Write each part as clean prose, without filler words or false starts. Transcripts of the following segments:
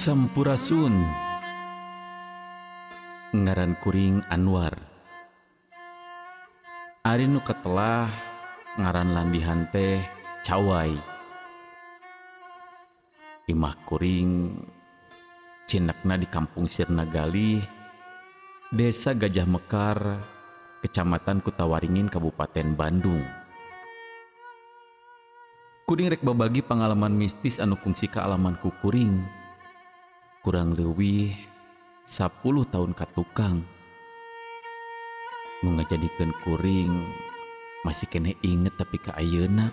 Sampurasun. Ngaran kuring Anwar. Ari nu katelah ngaran landihan teh Cawai. Imah kuring cindekna di Kampung Sirnagalih, Desa Gajah Mekar, Kecamatan Kutawaringin, Kabupaten Bandung. Kuring rek babagi pangalaman mistis anu kungsi kaalaman ku kuring. Kurang leuwih 10 tahun ka tukang. Nu ngajadikeun kuring masih keneh inget tepi ka ayeuna.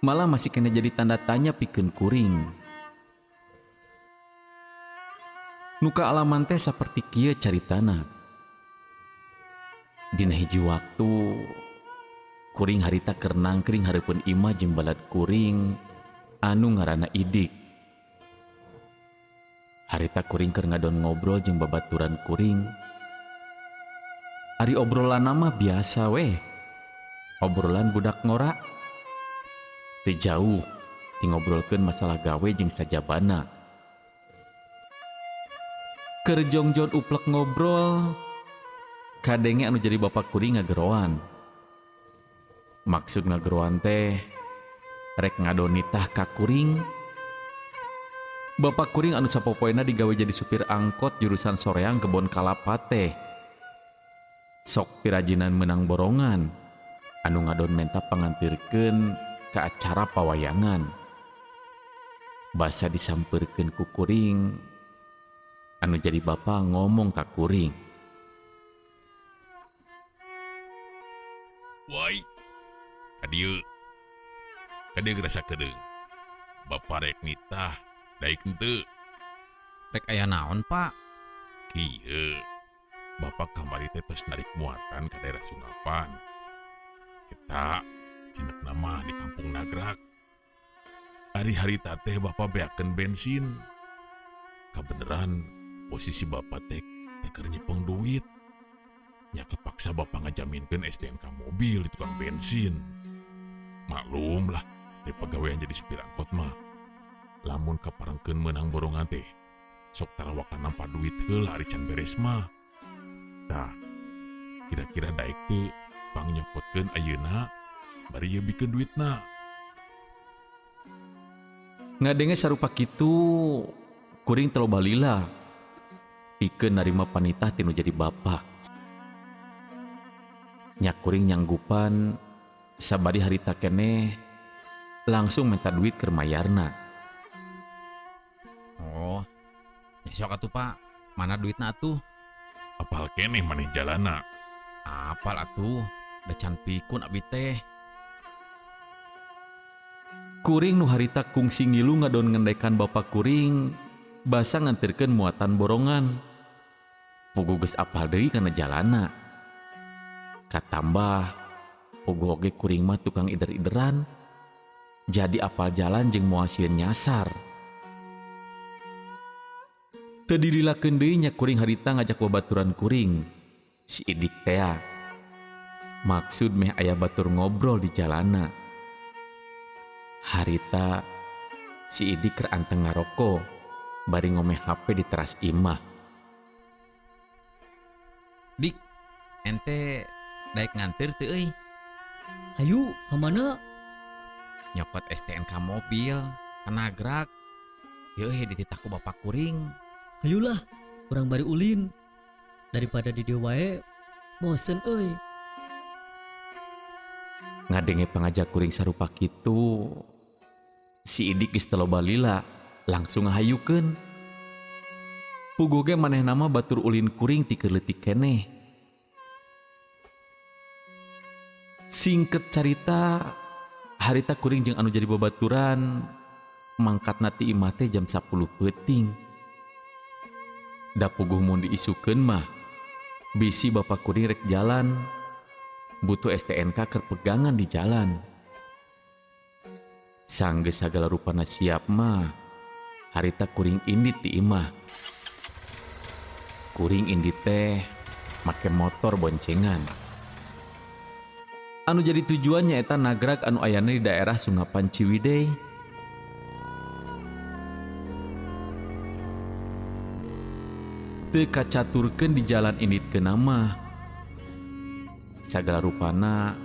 Malah masih keneh jadi tanda tanya pikeun kuring. Nu kaalaman teh saperti kieu caritana. Dina hiji waktu kuring harita keur nangkring hareupeun imah jeung balad kuring anu ngaranna Idik. Harita kuring keur ngadon ngobrol jeung babaturan kuring. Ari obrolan mah biasa weh. Obrolan budak ngora. Teu jauh ti ngobrolkeun masalah gawe jeung sajabana. Keur jongjon uplek ngobrol, kadenge anu jadi bapak kuring ngageroan. Maksud ngageroan teh rek ngadon nitah ka kuring. Bapak kuring anu sapopoena digawe jadi supir angkot jurusan Soreang Kebon Kalapa teh. Sok pirajinan menang borongan anu ngadon menta pangantirkeun ka acara pawayangan. Basa disampeurkeun ku kuring, anu jadi bapak ngomong ka kuring. Woi, kadieu. Kadieu ngerasa kedeung. Bapak rek nitah, daik henteu. Rek aya naon, Pak? Kieu. Bapak kamari teh tos narik muatan ka daerah Sungapan. Eta cindekna mah di Kampung Nagrak. Ari harita teh bapak beakeun bensin. Kabeneran posisi bapak teh keur nyepeng duit. Nya kepaksa bapak ngajaminkeun STNK mobil di tukang bensin. Maklum lah, dari pegawaian jadi supir angkot mah. Lamun kaparengkeun meunang borongan teh, sok tarawakan nampa duit heula ari can beres mah. Tah, kira-kira daek teu pangnyokotkeun ayeuna bari ieu bikeun duitna. Ngadenge sarupa kitu, kuring teu loba lila. Pikeun narima panitah tinu jadi bapak. Nya kuring nyanggupan sabari harita keneh langsung minta duit keur mayarna. Oh, ya sok atuh Pak, mana duitna atuh? Apal keneh maneh jalana? Apal atuh, da can pikun abi teh. Kuring nu harita kungsi ngilu ngadon ngendekan bapak kuring basa ngantirkeun muatan borongan. Puguh geus apal deui kana jalana. Katambah puguh oge kuring mah tukang ider-ideran. Jadi apal jalan jeung moal sieun nyasar. Teu dililakeun deui nya kuring harita ngajak babaturan kuring, si Idik tea. Maksud meh aya batur ngobrol di jalana. Harita si Idik keur anteng ngaroko bari ngomeh HP di teras imah. Dik, ente daek nganter teu euy? Hayu, ka mana? Nyokot STNK mobil, ka Nagrak. Yeuh dititah ku bapak kuring. Hayulah, urang bari ulin. Daripada di dieu wae, bosen euy. Ngadenge pangajak kuring sarupa kitu, si Idik geus teu loba lila, langsung ngahayukeun. Puguh ge manehna mah batur ulin kuring ti keur leutik keneh. Singket carita, harita kuring jeung anu jadi babaturan mangkatna ti imah teh jam 10 peuting. Da puguh mun diisukeun mah, bisi bapak kuring rek jalan, butuh STNK keur pegangan di jalan. Sanggeus sagala rupana siap mah, harita kuring indit ti imah. Kuring indit teh make motor boncengan. Anu jadi tujuannya eta Nagrak anu ayana di daerah Sungapan Ciwidey. Teu kacaturkeun di jalan indit ke mah. Sagala rupana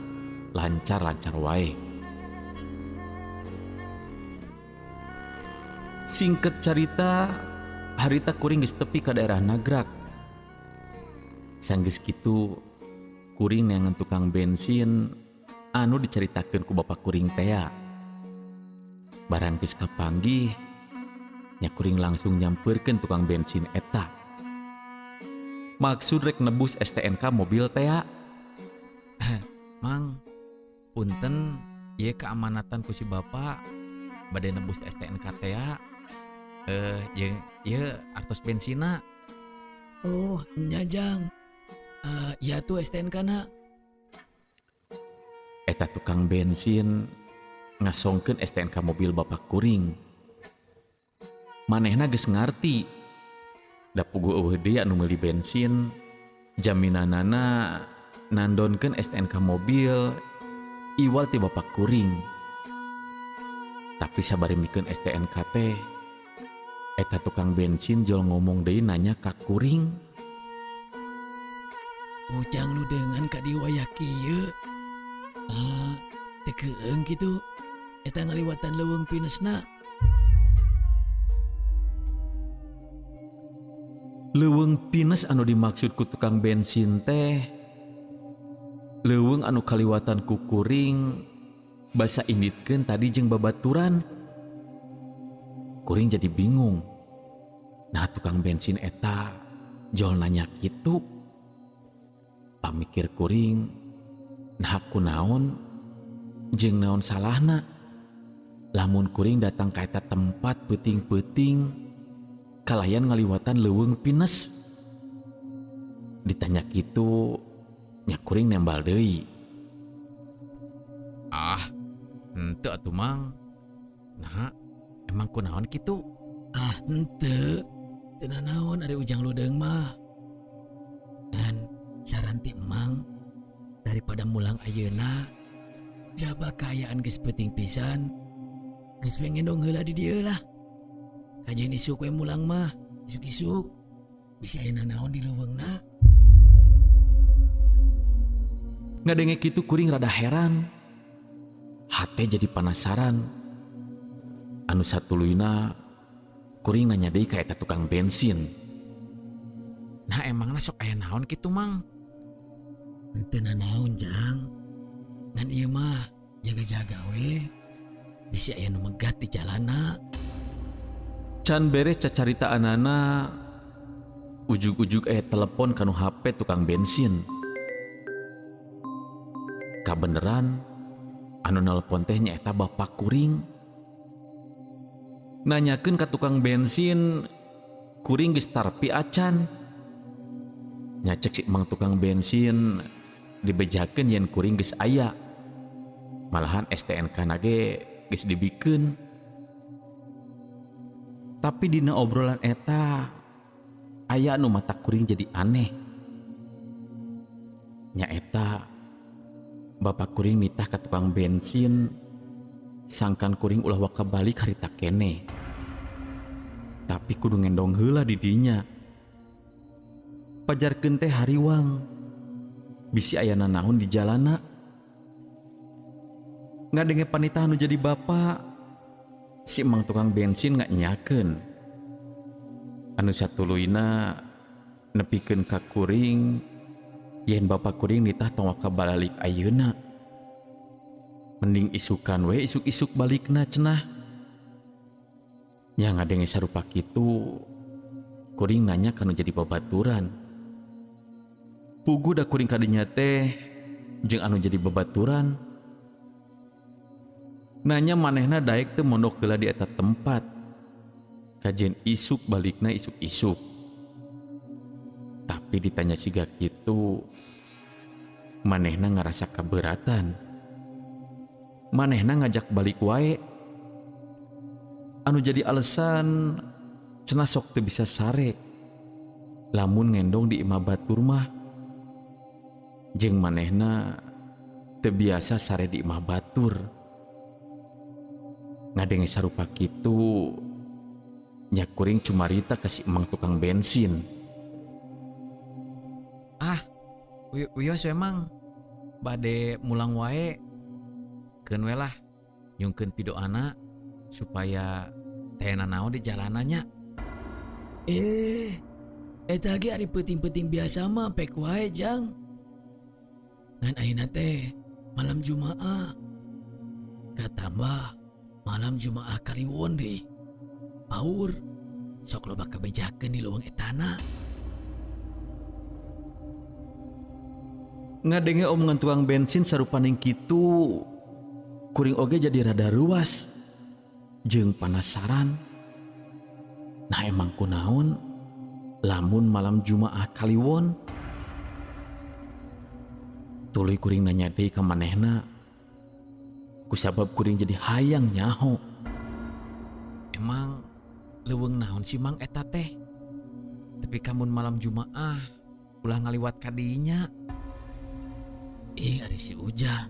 lancar-lancar wae. Singkat carita, harita kuring geus tepi ka daerah Nagrak. Sanggeus kitu kuring neangan tukang bensin anu dicaritakeun ku bapak kuring tea. Barang geus kapanggih, nya kuring langsung nyamperkeun tukang bensin eta. Maksud rek nebus STNK mobil tea. Mang, punten ieu keamanatan ku si bapak bade nebus STNK tea. Jeung ieu artos bensina. Oh, nya Jang. Ieu tuh STNK na. Eta tukang bensin ngasongkeun STNK mobil bapak kuring. Manehna geus ngarti. Da puguh euweuh deui anu meuli bensin, jaminanana nandonkeun STNK mobil iwal ti bapak kuring. Tapi sabari mikeun STNK teh, eta tukang bensin jol ngomong deui nanya ka kuring. Ujang lu dengan ka dieu wayah kieu. Ah, teu keung kitu. Eta ngaliwatan leuweung pinesna. Leuweung pines anu dimaksud ku tukang bensin teh leuweung anu kaliwatan ku kuring basa inditkeun tadi jeung babaturan. Kuring jadi bingung. Nah tukang bensin eta jol nanya kitu. Pamikir kuring, nah kunaon jeung naon salahna lamun kuring datang ka eta tempat peuting-peuting kalayan ngaliwatan leuweung pines. Ditanya kitu nya kuring nembal deui. Ah, henteu atuh Mang. Nah, emang kunaon kitu? Ah, henteu. Teu nanaon ari Ujang Ludeung mah. Ngan saran ti Emang daripada mulang ayeuna jaba kaayaan geus peuting pisan, geus we ngendong heula di dieu lah. Kajeun isuk we mulang mah, isuk-isuk bisa aya nanaon di leuweungna. Ngadenge kitu kuring rada heran. Hate jadi penasaran. Anu satuluyna kuring nanya deui ka eta tukang bensin. Nah emangna sok aya naon kitu Mang? Henteu nanaon Jang. Ngan ieu mah jaga-jaga we. Bisi aya nu megat di jalana. Can beres cacaritaanana, ujug-ujug aya telepon kanu HP tukang bensin. Kabeneran anu nelpon teh nyaeta bapak kuring. Nanyakeun ka tukang bensin, kuring geus tarpi acan. Nyacek si emang tukang bensin dibejakeun yen kuring geus aya. Malahan STNK na ge geus dibikeun. Tapi dina obrolan eta aya anu mata kuring jadi aneh. Nyaeta bapak kuring nitah ka tukang bensin sangkan kuring ulah waka balik harita kene. Tapi kudu ngendong heula di dinya. Pajarkeun teh hariwang. Bisi aya nanaon di jalana. Ngadenge panitah anu jadi bapak, si emang tukang bensin nggak nyakeun. Anu satuluyna nepikeun ka kuring yen bapak kuring nitah tong waka balalik ayeuna. Mending isukan we isuk-isuk balikna cenah. Nya ngadenge sarupa kitu, kuring nanya kanu jadi babaturan. Puguh da kuring kadinya teh jeung anu jadi babaturan. Nanya manehna daek teu mondok heula di eta tempat. Kajian isuk balikna isuk-isuk. Tapi ditanya siga kitu, manehna ngarasa keberatan. Manehna ngajak balik wae. Anu jadi alasan cenah sok teu bisa sare. Lamun ngendong di imah batur mah. Jeung manehna teu biasa sare di imah batur. Ngadenge sarupa kitu, nya kuring cumarita ka si emang tukang bensin. Wios emang bade mulang wae keun we lah nyungkeun pidoana supaya teh nanaon di jalanannya. Eta ge ari peuting-peuting biasa mah pek wae Jang. Ngan ayeuna teh malam Jumaah. Katambah malam Jumaah Kaliwon deui. Paur sok loba kabejakeun di leuweung etana. Ngadenge omongan tukang bensin sarupaning kitu, kuring oge jadi rada ruas jeung panasaran. Nah emang kunaon lamun malam Jumaah Kaliwon? Tuluy kuring nanya deui ka manehna. Kusabab kuring jadi hayang nyaho. Emang leuweung naon sih Mang eta teh? Tapi kamun malam Jumaah ulah ngaliwat ka dinya. Ari si Ujang.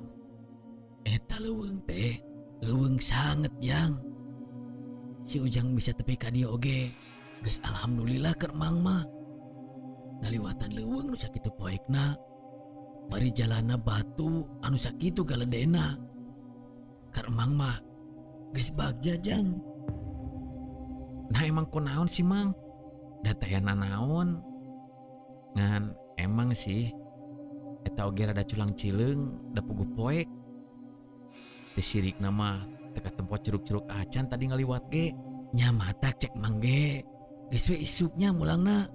Eta leuweung teh leuweung sanget Jang. Si Ujang bisa tepi ka dieu oge. Geus alhamdulillah keur Mang mah. Ngaliwatan leuweung nu sakitu poekna. Bari jalana batu anu sakitu galedena. Keur Mang mah geus bagja Jang. Nah emang kunaon sih Mang? Da teh nanaon? Ngan emang sih eta oge rada culang cileung da puguh poek. Teu sirikna mah teu katempo curug-curug acan tadi ngaliwat ge. Nya matak cek Mang ge. Geus we isuknya mulangna.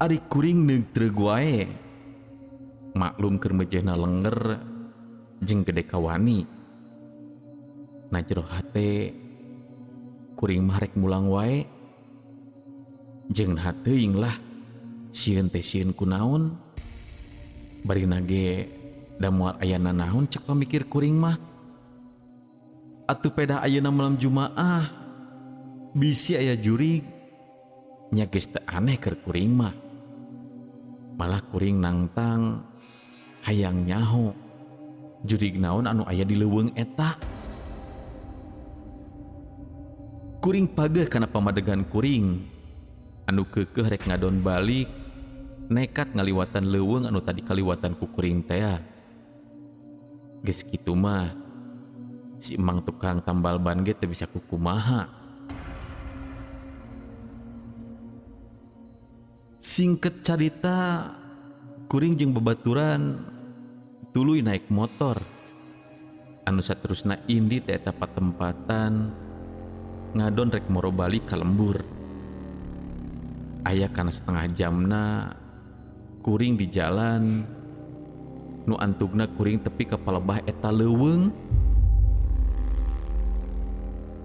Ari kuring neugtreug wae. Maklum keur mejehna lenger jeung gede kawani. Na jero hate kuring mah rek mulang wae. Jeung naha teuing lah sieun teh sieun kunaon. Barina ge da moal aya nanaon cek pamikir kuring mah. Atuh pedah ayeuna malam Jumaah bisi aya jurig nya geus teu aneh keur kuring mah. Malah kuring nangtang hayang nyaho jurig naon anu aya di leuweung eta. Kuring pageh kana pamadegan kuring anu keukeuh rek ngadon balik nekat ngaliwatan leuweung anu tadi kaliwatan ku kuring tea. Geus kitu mah si emang tukang tambal ban ge teu bisa kukumaha. Singket carita, kuring jeung babaturan tuluy naik motor. Anu saterusna indi teh eta patempatan ngadon rek moro balik ka lembur. Aya kana setengah jamna kuring di jalan nu antugna kuring tepi ka palebah eta leuweung.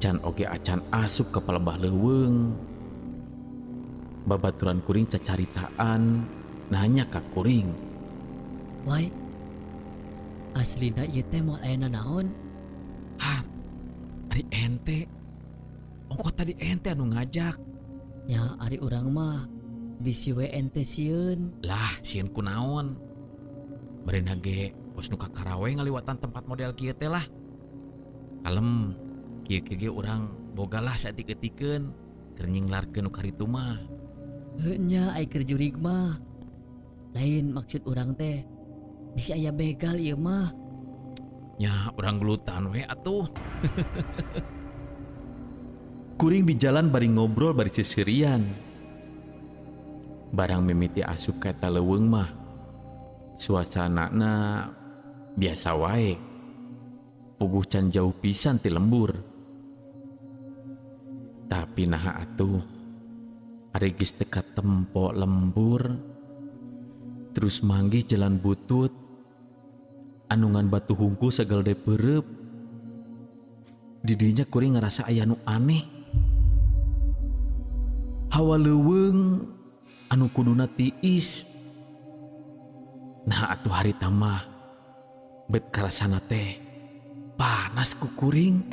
Can oge acan asup ka palebah leuweung. Babaturan kuring cacaritaan nanya ka kuring. Wai, aslina ieu teh moal aya nanaon? Hah, ari ente. Ongkoh tadi ente anu ngajak. Nya ari urang mah bisi we ente sieun. Lah, sieun kunaon? Barina ge kos nu kakarawe ngaliwatan tempat model kieu teh lah. Kalem, kieu-kieu ge urang boga lah saeutik-eutikeun keur nyinglarkeun nu karitu mah. Heuh nya ai keur jurig mah. Lain maksud urang teh bisi aya begal ieu mah. Nya urang gelutan we atuh. Kuring di jalan bari ngobrol bari seserian. Barang mimiti asup ka eta leuweung mah suasanana biasa wae. Puguh can jauh pisan ti lembur. Tapi naha atuh ari geus teu katempo lembur terus manggih jalan butut anu ngan batu hungkul sagalde peureub. Di dinya kuring ngarasa aya nu aneh. Hawa leuweung anu kuduna tiis. Nah atuh harita mah bet karasana teh panas ku kuring.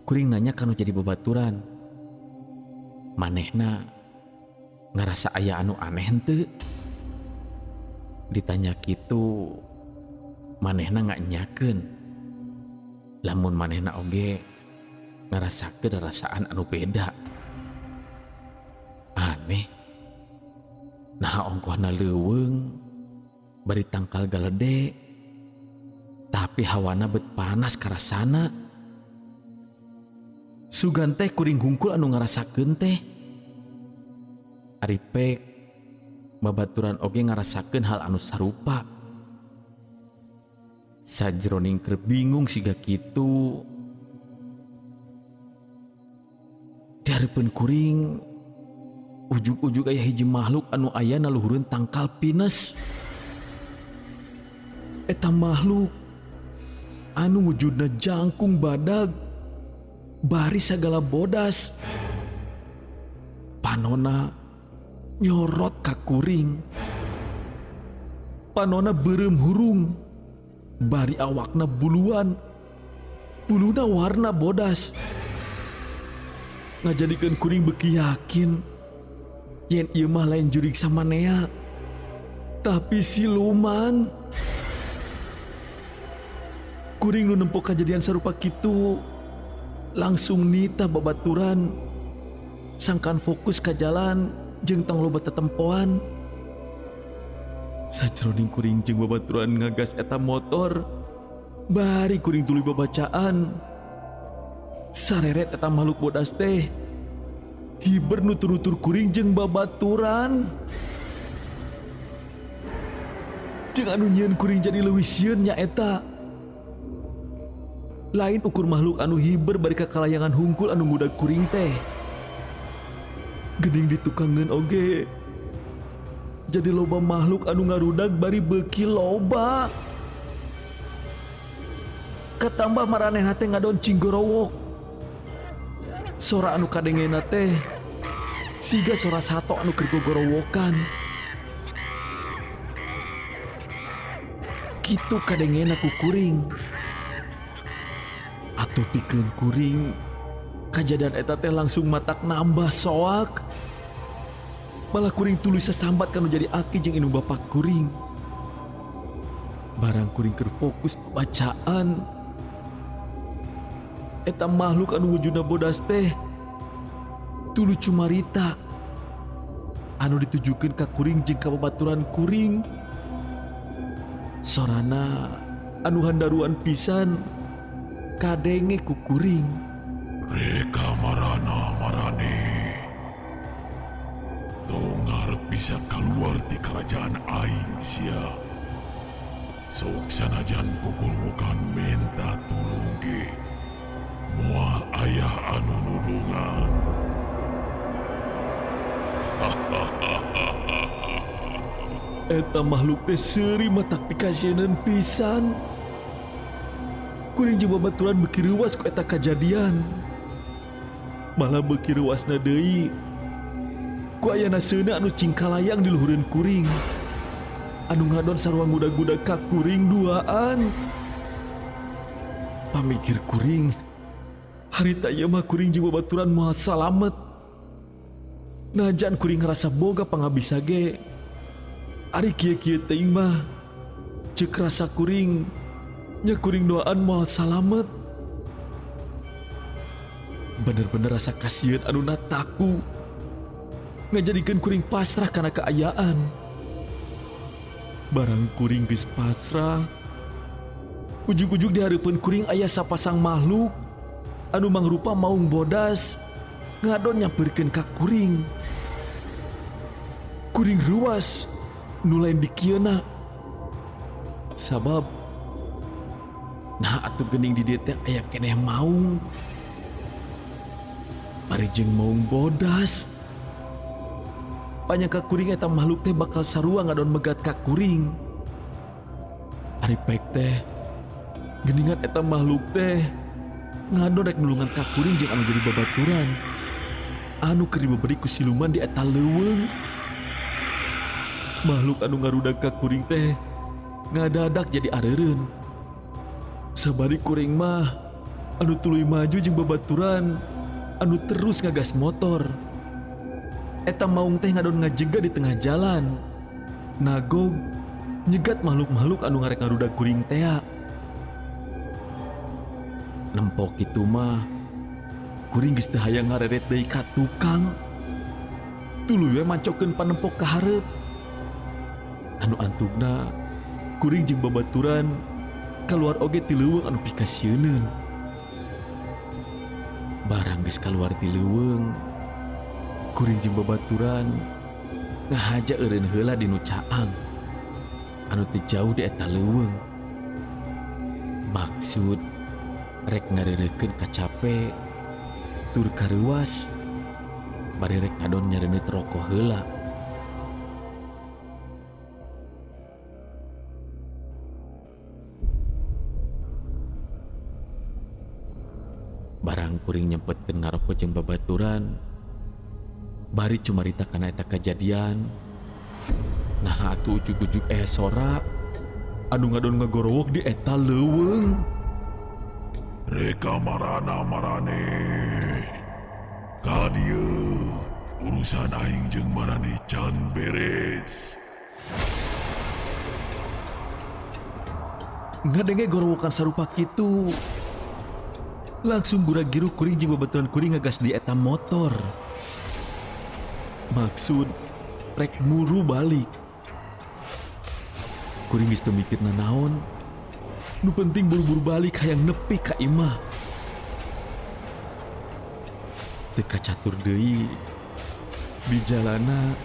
Kuring nanya kanu jadi babaturan. Manehna ngarasa aya anu aneh henteu? Ditanya kitu manehna nganyakeun. Lamun manehna oge ngarasakeun rasaan anu beda. Aneh. Nah ongkohna leuweung bari tangkal galede tapi hawana bet panas karasana. Sugan teh kuring hungkul anu ngarasakeun teh. Ari pek babaturan oge ngarasakeun hal anu sarupa. Sajroning keur bingung siga kitu, dihareupeun kuring ujug-ujug aya hiji makhluk anu aya na luhureun tangkal pinus. Eta makhluk anu wujudna jangkung badag bari sagala bodas. Panona nyorot ka kuring. Panona beureum hurung bari awakna buluan. Buluna warna bodas. Ngajadikeun kuring beuki yakin yen ieu mah lain jurig samanea tapi siluman. Kuring nu nempo kajadian sarupa kitu langsung nita babaturan sangkan fokus ka jalan jeung tong loba tetempoan. Sajroning kuring jeung babaturan ngagas eta motor bari kuring tuluy babacaan. Sareret eta makhluk bodas teh hiber nutur-nutur kuring jeung babaturan. Jeung anu nyieun kuring jadi leuwih sieun nyaeta lain ukur makhluk anu hiber bari kakalayangan hungkul anu ngudag kuring teh. Geuning ditukangeun oge jadi loba makhluk anu ngarudag bari beuki loba. Katambah maranehna teh ngadon cinggorowok. Sora anu kadengena teh siga sora sato anu keur gogorowokan. Kitu kadengena ku kuring. Atuh pikeun kuring kajadian eta teh langsung matak nambah soak. Malah kuring tuluy sasambat kanu jadi aki jeung indung bapak kuring. Barang kuring keur fokus bacaan, eta makhluk anu wujudna bodas teh tuluy cumarita anu ditujukeun ka kuring jeung ka babaturan kuring. Sorana anu handaruan pisan kadenge ku kuring. Reka marana marane tong ngarep bisa keluar di kerajaan aing sia. Sok sanajan gogorowokan menta tulung ge moal aya anu nulungan. Eta makhluk teh seuri matak pikasieun pisan. Kuring jeung babaturan beuki reuwas ku eta kajadian. Malah beuki reuwasna deui ku ayana seuneu anu cingkalayang di luhureun kuring. Anu ngadon sarua ngudag-ngudag ka kuring duaan. Pamikir kuring, harita ieu mah kuring jeung babaturan moal salamet. Najan kuring ngarasa boga pangabisa ge, ari kieu-kieu teuing mah ceuk rasa kuring nya kuring doaan moal salamet. Bener-bener rasa kasieun anu nataku ngajadikeun kuring pasrah kana kaayaan. Barang kuring geus pasrah, ujug-ujug di hareupeun kuring aya sapasang makhluk anu mangrupa maung bodas ngadon nyamperkeun ka kuring. Kuring ruas nu lain dikieuna. Sabab nah atuh geuning di dieu teh aya keneh maung. Bari jeung maung bodas. Panyangka kuring eta makhluk teh bakal sarua ngadon megat ka kuring. Ari pek teh geuningan eta makhluk teh ngadon rek nulungan ka kuring jeung anu jadi babaturan anu keur dibeberi ku siluman di eta leuweung. Makhluk anu ngarudag ka kuring teh ngadadak jadi areureun. Sabari kuring mah anu tuluy maju jeung babaturan anu terus ngagas motor. Eta maung teh ngadon ngajega di tengah jalan. Nagog nyegat makhluk-makhluk anu ngarek ngarudag kuring tea. Nempok kitu mah kuring geus teu hayang ngareret deui ka tukang. Tuluy we mancokeun panempok ka hareup. Anu antugna kuring jeung babaturan kaluar oge ti leuweung anu pikasieuneun. Barang geus kaluar ti leuweung, kuring jeung babaturan ngahaja eureun heula di nu caang anu teu jauh di eta leuweung. Maksud rek ngareureukeun kacape tur kareuwas bari rek ngadon nyareuneuh roko heula. Barang kuring nyempetkeun ngaroko jeung babaturan bari cumarita kana eta kajadian. Nah atuh ujug-ujug aya sora anu ngadon ngagorowok di eta leuweung. Reka marana marane. Ka dieu urusan aing jeung marane can beres. Ngadenge gorowokan sarupa kitu, langsung gura-giru kuring jeung babaturan kuring ngagas di eta motor. Maksud rek muru balik. Kuring geus teu mikir nanaon. Nu penting buru-buru balik hayang nepi ka imah. Teu kacatur deui di jalana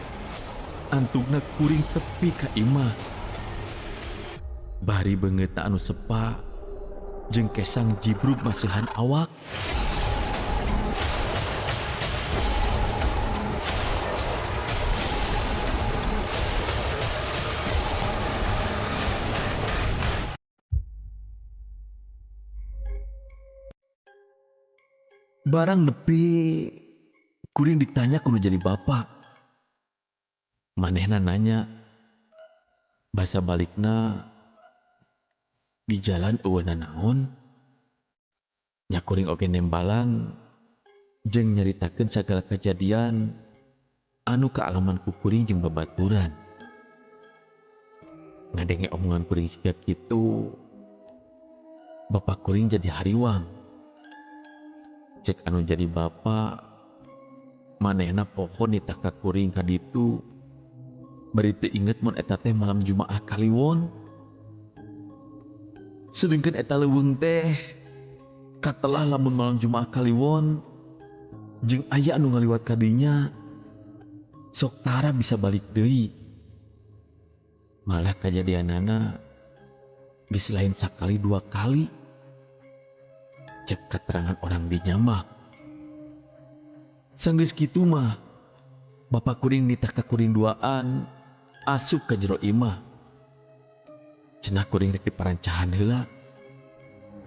antugna kuring tepi ka imah. Bari beungeutna anu sepa jeung kesang jibrug masihan awak. Barang nepi kuring ditanya kudu jadi bapak. Manehna nanya basa balikna di jalan eueuh nanaon. Nya kuring oge nembalan jeung nyaritakeun sagala kejadian anu kaalaman ku kuring jeung babaturan. Ngadenge omongan kuring siga kitu, bapak kuring jadi hariwang. Cek anu jadi bapak manehna poho nitah ka kuring ka ditu. Bari teu inget mun eta teh malam Jumaah Kaliwon. Sedengkeun eta leuweung teh katelah lamun malam Jumaah Kaliwon jeung aya anu ngaliwat ka dinya sok tara bisa balik deui. Malah kajadianana geus lain sakali dua kali. Cek keterangan orang dinya mah. Sanggeus kitu mah bapak kuring nitah ka kuring duaan asup ka jero imah. Cenah kuring rek diparancahan heula.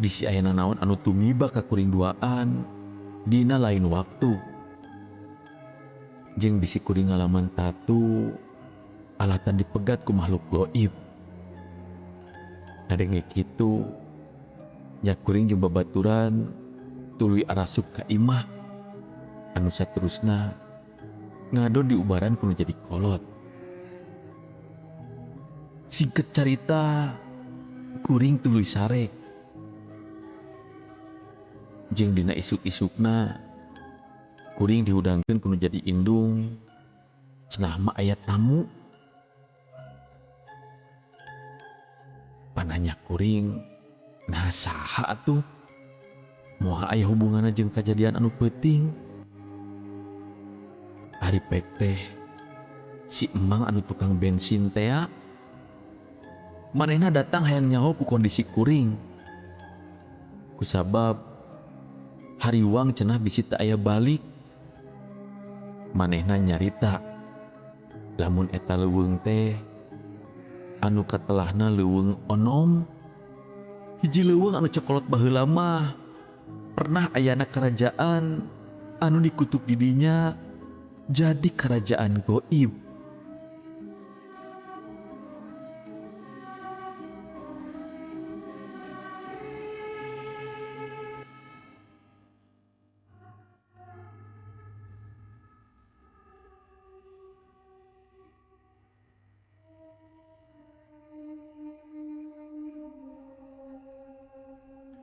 Bisi aya nanaon anu tumiba ka kuring duaan dina lain waktu. Jeung bisi kuring ngalaman tatu alatan dipegat ku makhluk goib. Ngadenge kitu nya kuring jeung babaturan tuluy arasup ka imah anu saterusna ngadon diubaran kudu jadi kolot. Singkat carita kuring tuluy sarek. Jeung dina isuk-isukna kuring dihudangkeun kudu jadi indung. Cenah mah aya tamu. Pananya kuring, nah saha atuh? Moal aya hubunganna jeung kajadian anu peuting. Ari pek teh si emang anu tukang bensin tea. Manehna datang hayang nyaho ku kondisi kuring. Kusabab hariwang cenah bisi teu aya balik. Manehna nyarita lamun eta leuweung teh anu katelahna leuweung onom. Hiji leuweung anu cokolot baheula mah pernah ayana kerajaan anu dikutuk didinya jadi kerajaan goib.